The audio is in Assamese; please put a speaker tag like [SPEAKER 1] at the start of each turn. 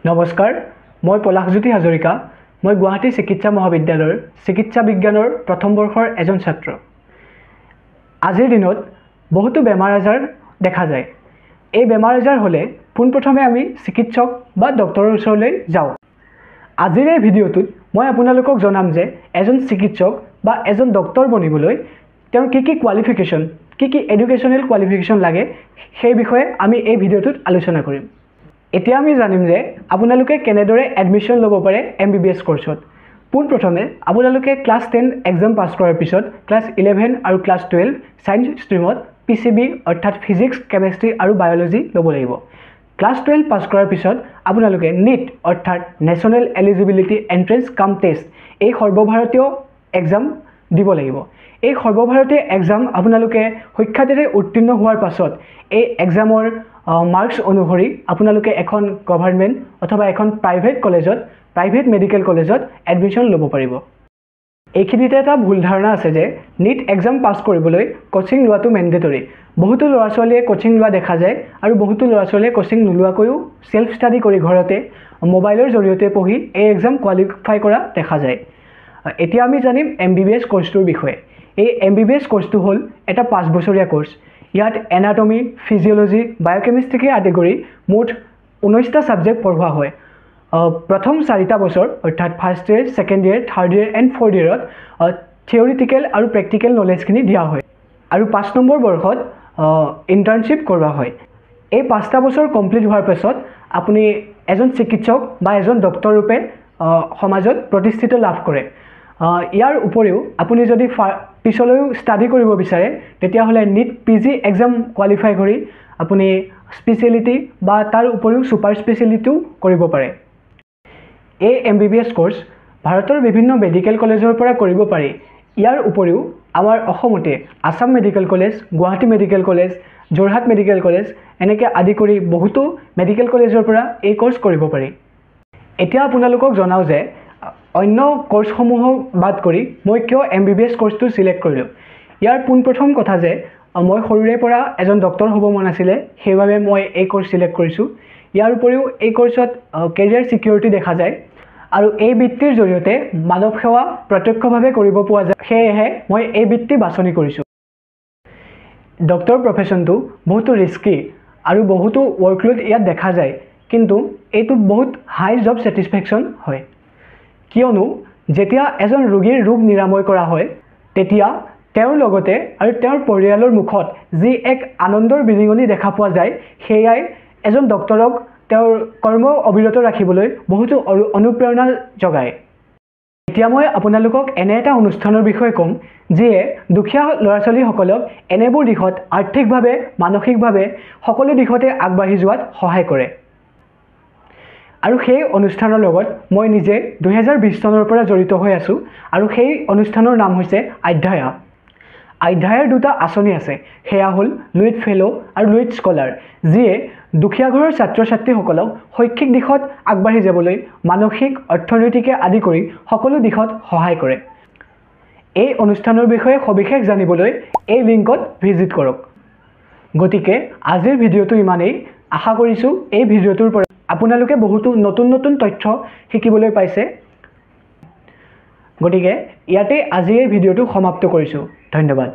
[SPEAKER 1] নমস্কাৰ, মই পলাশজ্যোতি হাজৰিকা। মই গুৱাহাটী চিকিৎসা মহাবিদ্যালয়ৰ চিকিৎসা বিজ্ঞানৰ প্ৰথম বৰ্ষৰ এজন ছাত্ৰ। আজিৰ দিনত বহুতো বেমাৰ আজাৰ দেখা যায়। এই বেমাৰ আজাৰ হ'লে পোনপ্ৰথমে আমি চিকিৎসক বা ডক্টৰৰ ওচৰলৈ যাওঁ। আজিৰ এই ভিডিঅ'টোত মই আপোনালোকক জনাম যে এজন চিকিৎসক বা এজন ডক্টৰ বনিবলৈ তেওঁৰ কি কি কোৱালিফিকেশ্যন, কি কি এডুকেশ্যনেল কোৱালিফিকেশ্যন লাগে, সেই বিষয়ে আমি এই ভিডিঅ'টোত আলোচনা কৰিম। এতিয়া আমি জানিম যে আপোনালোকে কেনেদৰে এডমিশ্যন ল'ব পাৰে এমবিবিএছ কৰ্চত। পোনপ্ৰথমে আপোনালোকে ক্লাছ 10 এক্সাম পাছ কৰাৰ পিছত ক্লাছ 11 আৰু ক্লাছ 12 ছায়েন্স ষ্ট্ৰীমত পিচিবি অৰ্থাৎ ফিজিক্স, কেমেষ্ট্ৰি আৰু বায়'লজি ল'ব লাগিব। ক্লাছ 12 পাছ কৰাৰ পিছত আপোনালোকে নীট অৰ্থাৎ National Eligibility Entrance cum Test এই সৰ্বভাৰতীয় এক্সাম দিব লাগিব। এই সৰ্বভাৰতীয় এক্সাম আপোনালোকে সুখ্যাতিৰে উত্তীৰ্ণ হোৱাৰ পাছত এই এক্সামৰ মাৰ্কছ অনুসৰি আপোনালোকে এখন গভৰ্ণমেণ্ট অথবা এখন প্ৰাইভেট কলেজত, প্ৰাইভেট মেডিকেল কলেজত এডমিশ্যন ল'ব পাৰিব। এইখিনিতে এটা ভুল ধাৰণা আছে যে নীট এক্সাম পাছ কৰিবলৈ কোচিং লোৱাটো মেণ্ডেটৰী। বহুতো ল'ৰা ছোৱালীয়ে কোচিং লোৱা দেখা যায় আৰু বহুতো ল'ৰা ছোৱালীয়ে কোচিং নোলোৱাকৈও চেল্ফ ষ্টাডি কৰি ঘৰতে মোবাইলৰ জৰিয়তে পঢ়ি এই এক্সাম কোৱালিফাই কৰা দেখা যায়। এতিয়া আমি জানিম এমবিবিএছ কৰ্চটোৰ বিষয়ে। এই এমবিবিএছ কৰ্চটো হ'ল এটা 5 বছৰীয়া কৰ্চ। ইয়াত এনাটমি, ফিজিঅ'লজি, বায়'কেমিষ্ট্ৰিকে আদি কৰি মুঠ 19টা ছাবজেক্ট পঢ়োৱা হয়। প্ৰথম 4টা বছৰ অৰ্থাৎ first year, second year, third year and fourth ইয়েৰত theoretical আৰু প্ৰেক্টিকেল নলেজখিনি দিয়া হয় আৰু 5 নম্বৰ বৰ্ষত ইণ্টাৰ্ণশ্বিপ কৰোৱা হয়। এই 5টা বছৰ কমপ্লিট হোৱাৰ পাছত আপুনি এজন চিকিৎসক বা এজন ডক্টৰ ৰূপে সমাজত প্ৰতিষ্ঠিত লাভ কৰে। ইয়াৰ উপৰিও আপুনি যদি পিছলৈও ষ্টাডি কৰিব বিচাৰে, তেতিয়াহ'লে NEET PG exam qualify কৰি আপুনি স্পেচিয়েলিটি বা তাৰ উপৰিও ছুপাৰ স্পেচিয়েলিটিও কৰিব পাৰে। এই এমবিবিএছ কৰ্চ ভাৰতৰ বিভিন্ন মেডিকেল কলেজৰ পৰা কৰিব পাৰি। ইয়াৰ উপৰিও আমাৰ অসমতে Assam medical college, Guwahati medical college, Jorhat medical college এনেকৈ আদি কৰি বহুতো মেডিকেল কলেজৰ পৰা এই কৰ্চ কৰিব পাৰি। এতিয়া আপোনালোকক জনাওঁ যে অন্য কৰ্চসমূহক বাদ কৰি মই কিয় এমবিবিএছ কৰ্চটো চিলেক্ট কৰিলোঁ। ইয়াৰ পোনপ্ৰথম কথা যে মই সৰুৰে পৰা এজন ডক্টৰ হ'ব মন আছিলে, সেইবাবে মই এই কৰ্চ চিলেক্ট কৰিছোঁ। ইয়াৰ উপৰিও এই কৰ্চত কেৰিয়াৰ ছিকিউৰিটি দেখা যায় আৰু এই বৃত্তিৰ জৰিয়তে মানৱ সেৱা প্ৰত্যক্ষভাৱে কৰিব পোৱা যায়। সেয়েহে মই এই বৃত্তি বাছনি কৰিছোঁ। ডক্টৰ প্ৰফেশ্যনটো বহুতো ৰিস্কি আৰু বহুতো ৱৰ্কলোড ইয়াত দেখা যায়, কিন্তু এইটো বহুত হাই জব ছেটিছফেকশ্যন হয়। কিয়নো যেতিয়া এজন ৰোগীৰ ৰোগ নিৰাময় কৰা হয়, তেতিয়া তেওঁৰ লগতে আৰু তেওঁৰ পৰিয়ালৰ মুখত যি এক আনন্দৰ বিৰিঙনি দেখা পোৱা যায়, সেয়াই এজন ডক্টৰক তেওঁৰ কৰ্ম অবিৰত ৰাখিবলৈ বহুতো অনুপ্ৰেৰণা যোগায়। এতিয়া মই আপোনালোকক এনে এটা অনুষ্ঠানৰ বিষয়ে ক'ম যিয়ে দুখীয়া ল'ৰা ছোৱালীসকলক এনেবোৰ দিশত আৰ্থিকভাৱে, মানসিকভাৱে সকলো দিশতে আগবাঢ়ি যোৱাত সহায় কৰে। আৰু সেই অনুষ্ঠানৰ লগত মই নিজে 2020 চনৰ পৰা জড়িত হৈ আছোঁ আৰু সেই অনুষ্ঠানৰ নাম হৈছে আধ্যায়া। আধ্যায়াৰ দুটা আঁচনি আছে, সেয়া হ'ল লুইত ফেল' আৰু লুইত স্কলাৰ, যিয়ে দুখীয়া ঘৰৰ ছাত্ৰ ছাত্ৰীসকলক শৈক্ষিক দিশত আগবাঢ়ি যাবলৈ মানসিক, অৰ্থনৈতিকে আদি কৰি সকলো দিশত সহায় কৰে। এই অনুষ্ঠানৰ বিষয়ে সবিশেষ জানিবলৈ এই লিংকত ভিজিট কৰক। গতিকে আজিৰ ভিডিঅ'টো ইমানেই। আশা কৰিছোঁ এই ভিডিঅ'টোৰ পৰা আপোনালোকে বহুতো নতুন নতুন তথ্য শিকিবলৈ পাইছে। গতিকে ইয়াতে আজি এই ভিডিঅ'টো সমাপ্ত কৰিছোঁ। ধন্যবাদ।